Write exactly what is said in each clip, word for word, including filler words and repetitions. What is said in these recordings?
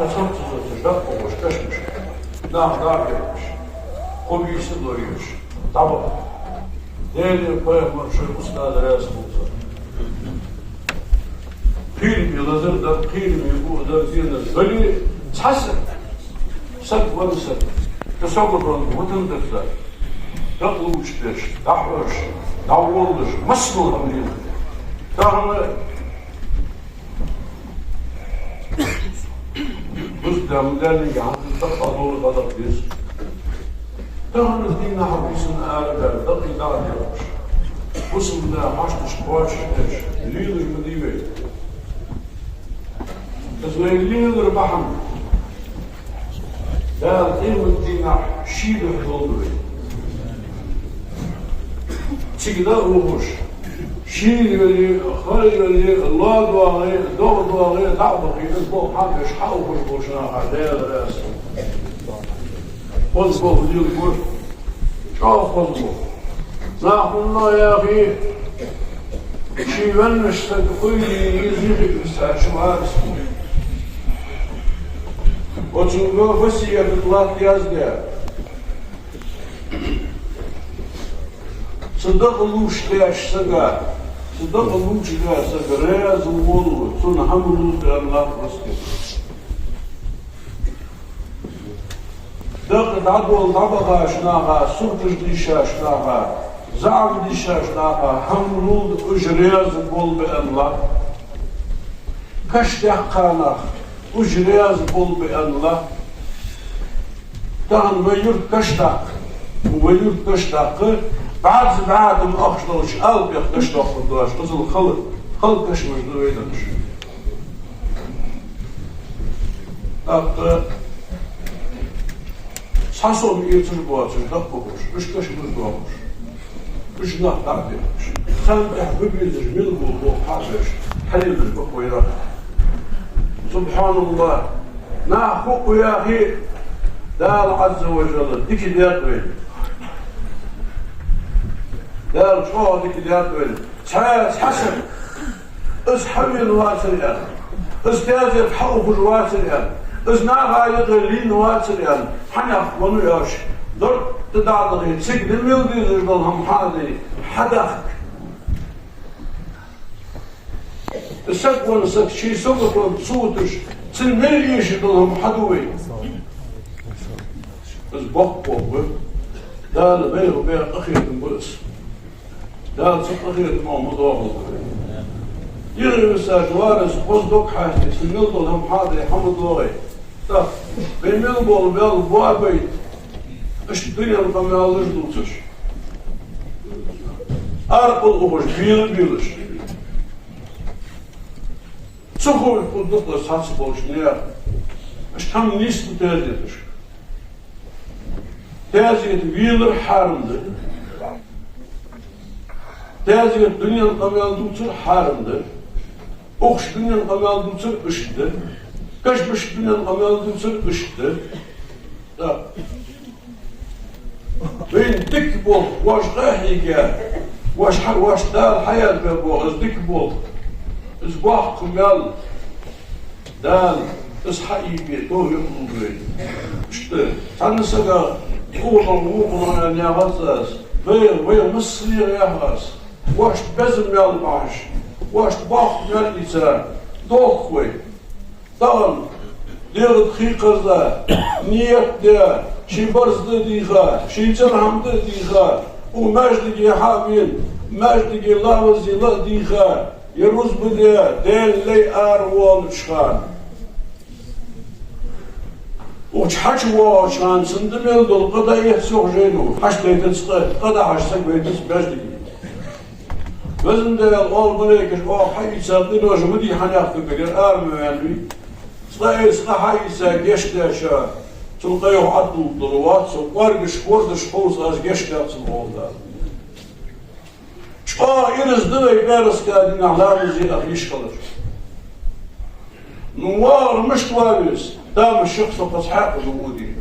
Цо ца зойташ дакъа ухаш, кашамаш, нах дӀа а бехкаш, кхо бийса лоруш, дӀабаха. Даьлеи пайхамареи шоай устаз раьза хилва цунна. Кхераме лазар дар, кхераме букъ дар, зенар дале, цхьа саг, саг вар саг, цу саготонга вутан дар цар, дакъа лувчадеш, дӀахьош, дӀаволлаш, массадола хӀама леладеш. Тахан бусалба даьна-нанна хьалха дакъа дола къадах деза. Тахан дийнахьа бусалба ара дар дакъа дӀа а дехаш, бусалба наьха хьашташ кхоачашдеш лелаш ма дий вай. Из вай лелар бахьан Дала къематдийнахьа ший духьа долда вай. Цига дӀа а ухаш, шийла йоле, хала йоле, лоа доагӀе, догӀа доагӀе, дӀа а бахе, из болх хьабеш, хьаухаш болча наха Даьла раьза хилва. Хоза болх лелабора, чӀоагӀа хоза болх. Нах хӀанз а яхе, ший веннача сага къойле еза хи висача варас. Оцунга васкет латта яздаь. Цу дакъа лувчадеча сага, цу дакъа лувчадеча сага раьза вола, цунна хӀама лулда аьнна латт васкет. Дакъа дӀадола дӀабахача наха, сурташ дийшача наха, заӀап дийшача наха хӀама лулда, уж раьза болба аьнна латт. Каш даьккха нах, уж раьза болба аьнна латт. Тахан вай юрта каш даккха, вай юрта каш даккха, бӀарза бӀатам ахча долча алапех каш доаккхаргдоацаш, иззал хала, хала кашамаш да вай дахаш. ТӀаккха цхьа сом эцаш боацаш дакъа ухаш, уж кашамаш доаккхаш, уж нах дӀа а дехкаш, царна тӀехьа ба безаш мел бола болх хьабеш, хьалелаш ба-кх вай нах. СубхьаналлахӀ, нах хӀуъа яхе, Дала Ӏазза ва Жалла дика даьд вайна. Дала чӀоагӀа дика даьд вайна. Цхьа, цхьа саг, из хьавена вацар аьнна, из таьзета хьаухаш вацар аьнна, из наха юкъе лийнна вацар аьнна, хьанехк веннав аьлча, дорта дӀа а дахе, цига де мел дезаш дола хӀама хьаде, хьадахка. Из саг венна саг ший саготонга ца вуташ, цунна мел эшаш дола хӀама хьаду вай? Из боккха болх ба. Дала вайх баь къахетам ба из. Дала цу къахетамах ма доахалда вай. ДегӀа висача варас хоза дог хьаьстий, цунна мел дола хӀама хьаде, хьа ма доагӀе. ТӀаккха вай мел бола маьл боабайта, иштта дунен къамаьлаш дувцаш, аракъал ухаш, бела а белаш, ца ховш хургда-кх из цхьацца болча наьха. Иштта хӀама нийсбу таьзеташка. Таьзета велар хьарам да. Таьзета дунен къамаьл дувцар хьарам да. Ухаш дунен къамаьл дувцар иштта да. Кашамашка дунен къамаьл дувцар иштта да. ТӀаккха вайна дика болх, воаш къахьийга, воаш хьа-, воаш Дала хьаяьнна бе бо, из дика болх, из боккха маьл, Дала из хьаийбе товфикъ лулда вайна. Иштта, цхьанне сага, укханах, вукханах яхац аз, вай, вай массанена яхац, воашта безам маьл бахьаш, воашта боккха маьл ийца, дохк вай. Тахан дегӀа тӀа хий кхарза, ният даь, ший барзкъа да дийха, ший цӀен хӀама да дийха, укх маьждиге хьа а вена, маьждиге ламаза ла а дийха, е рузба даь, Даьла лай ара воалача хана, укх чу хьачувоагӀача хана цунна да мел дола къа дӀаэц йоах жайно, хьачудайтац къа, къа дӀахьош саг вайтац маьждиге. Везан Даьла, оал малейкаша, оаха хьаийца къинош ма дий хьанехкагара, ер ара ма ваьннавий. Цкъа-эца къа хьаийца гешт даьчоа, цун къа юха Ӏотулларгвац со, кӀоаргаш, корзаш ховш аз гешт даьд цунна, оал Дала. ЧӀоагӀа ираз да вай пӀаьраска дийнахьа ламазе а йиш хилар. Ну, вагӀар мишта ва веза? Тамашийна, со кхы цхьаькха ду удий.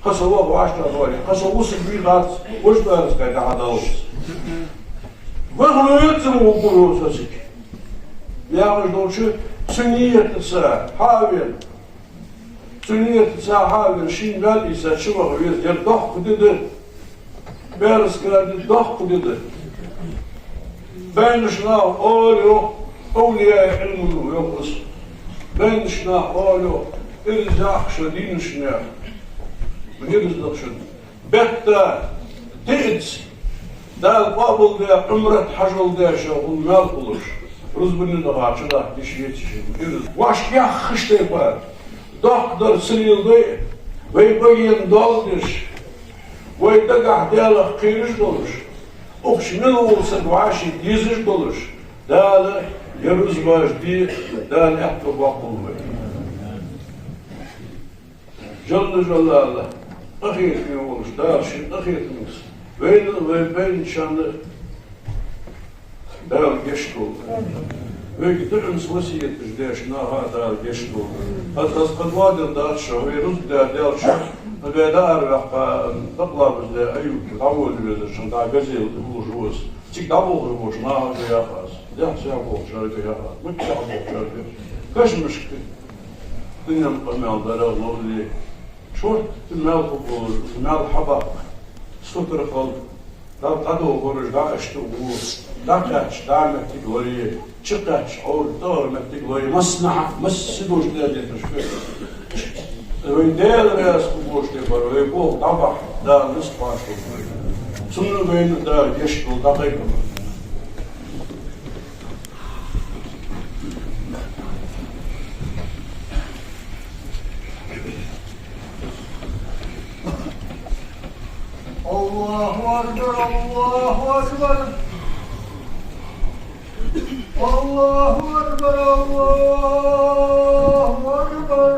Кхы со ваха вӀаштӀехьадоале, кхы со вусаргвий хац, вож пӀаьраска дӀахьадаллалца. Ваха веза ма вукху со цига. Яхаш долча, Цу нийятаца хьавена, цу нийятаца хьавена шийна маьл ийца чуваха веза, ер доккха ди да, бераскара ди доккха ди да. Байнача наха оал йоах, овлияй Ӏилман ва йоах из. Байнача наха оал йоах, ираз яхаш шоай дийнахьа, ираз даха шоана. Бетта, диъазза, Дала къоабалдаь, Ӏумрат, хьажол даь шоана хул маьл хулаш, рузбанна даха чудахьа диш ецаш, ираз. Вайшка яххаш тайпара доккха дар ца леладой, вай баген доал деш, вай дагахьа Даьлах кхераш долаш, укхаза мел вола саг вӀаший дезаш долаш, Дала ер рузбаш де, Дала аьттув боаккхалба вай. Жалла Жаллаллахӏ къахетаме волча Дала ший къахетамца вайна а, вай байначарна а Дала гешт долда. Вайга дуӀанца васкет деш наха а Дала гешт долда. Аз, аз кхы доадар дац шоана, вай рузба даь даьлча, вай дӀаараваьккха, дакъа лабаз даь Аюп дӀаволла везар, шоана дӀа газел хулаш ва из. Цига дӀаболхаш болча наха а га яхаш, дехьа-сехьа болчарга а га яхаш, миччахьа болчарга а. Кашамашка дунен къамаьл дарах ловле, шортта маьл хургболаш, из маьл хьабаккха, сутара хила, дӀа-, дӀадоагӀараш дӀа а иштта гӀо, дӀакхаьчача дӀа моттиг лой, чукхаьчача Ӏовра тӀагӀара моттиг лой, массанахьа, массе долча Даьла дезалашка. Вай Даьла раьза хургболча тайпара вай болх дӀабахьа, Дала рузкъ кхоачашдолда вайна. Цунна а вайна а Дала гешт долда, дӀакхайкалда. الله أكبر، الله أكبر. الله أكبر، الله أكبر.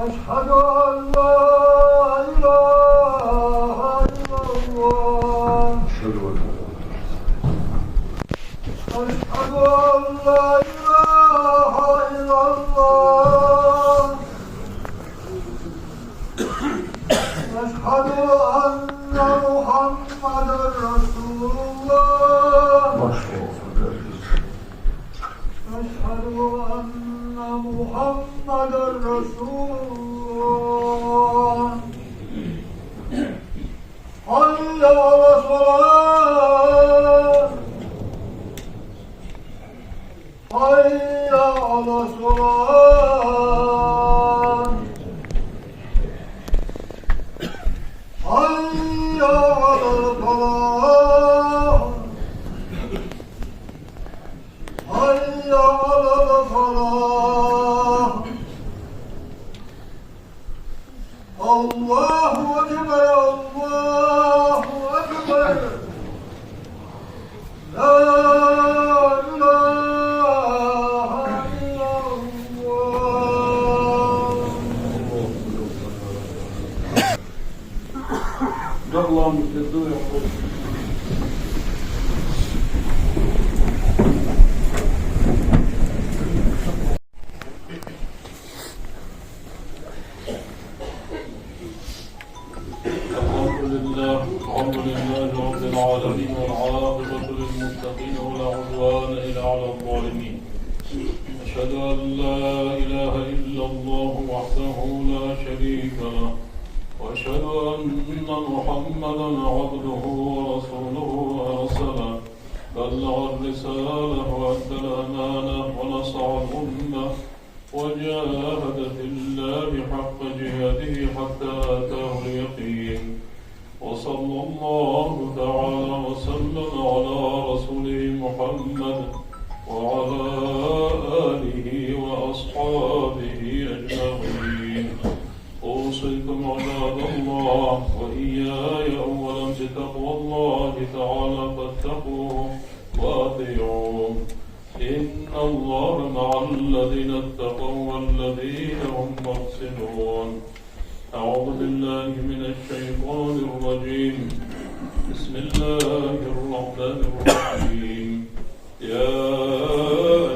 أشهد أن لا إله إلا الله. أشهد أن لا أشهد أن لا إله إلا الله. أشهد أن محمدا رسول الله. أشهد أن محمدا رسول الله. حي على الصلاة. حي على الصلاة. حي على الفلاح. حي على الفلاح. الله أكبر، الله أكبر. لا إله إلا الله. الحمد لله، الحمد لله رب العالمين، والعاقبة للمتقين، ولا عدوان إلا على الظالمين. أشهد أن لا إله إلا الله وحده لا شريك له، وأشهد أن محمدا عبده ورسوله أرسله، بلغ الرسالة وأدى الأمانة ونصح الأمة، وجاهد في الله حق جهاده حتى أتاه اليقين. وصلى الله تعالى وسلم على رسوله محمد وعلى آله وأصحابه أجمعين. أوصيكم عباد الله وإياي أولا بتقوى الله تعالى فاتقوه وأطيعوه. إن الله مع الذين اتقوا والذين هم محسنون. أعوذ بالله من الشيطان الرجيم. بسم الله الرحمن الرحيم. يا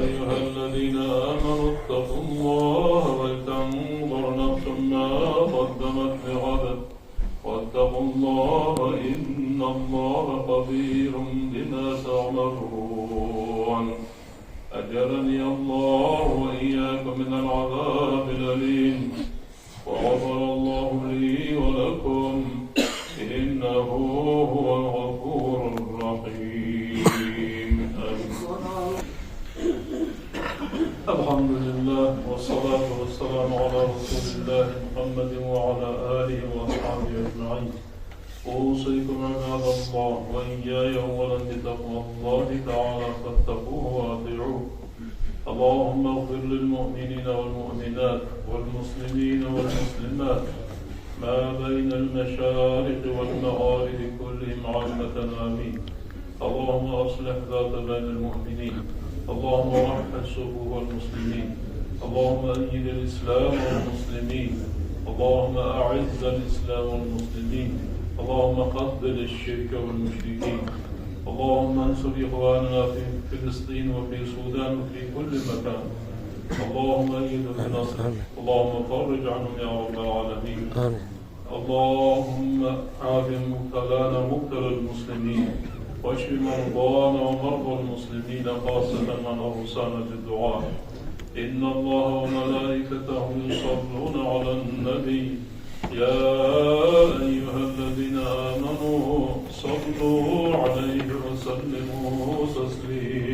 أيها الذين آمنوا اتقوا الله ولتنظر نفس ما قدمت لغد، واتقوا الله إن الله خبير يصفون. أجارني الله وإياكم من العذاب الأليم، وغفر الله لي ولكم، إنه هو الغفور الرحيم. آمين. الحمد لله، والصلاة والسلام على رسول الله محمد وعلى آله وأصحابه أجمعين. أوصيكم عباد الله وإياي أولا بتقوى الله تعالى، فاتقوه وأطيعوه. اللهم اغفر للمؤمنين والمؤمنات والمسلمين والمسلمات ما بين المشارق والمغارب كلهم عامة، آمين. اللهم أصلح ذات بين المؤمنين. اللهم وحد صفوف المسلمين. اللهم أيد الإسلام والمسلمين. اللهم أعز الإسلام والمسلمين. اللهم خذل الشرك والمشركين. اللهم انصر إخواننا في فلسطين وفي السودان وفي كل مكان. اللهم أيدهم بنصرك. آمين. اللهم فرج عنهم يا رب العالمين. آمين. اللهم عاف مبتلانا ومبتلى المسلمين، واشف مرضانا ومرضى المسلمين، خاصة من أوصانا بالدعاء. إن الله وملائكته يصلون على النبي، يا أيها الذين آمنوا صلوا عليه وسلموا تسليما.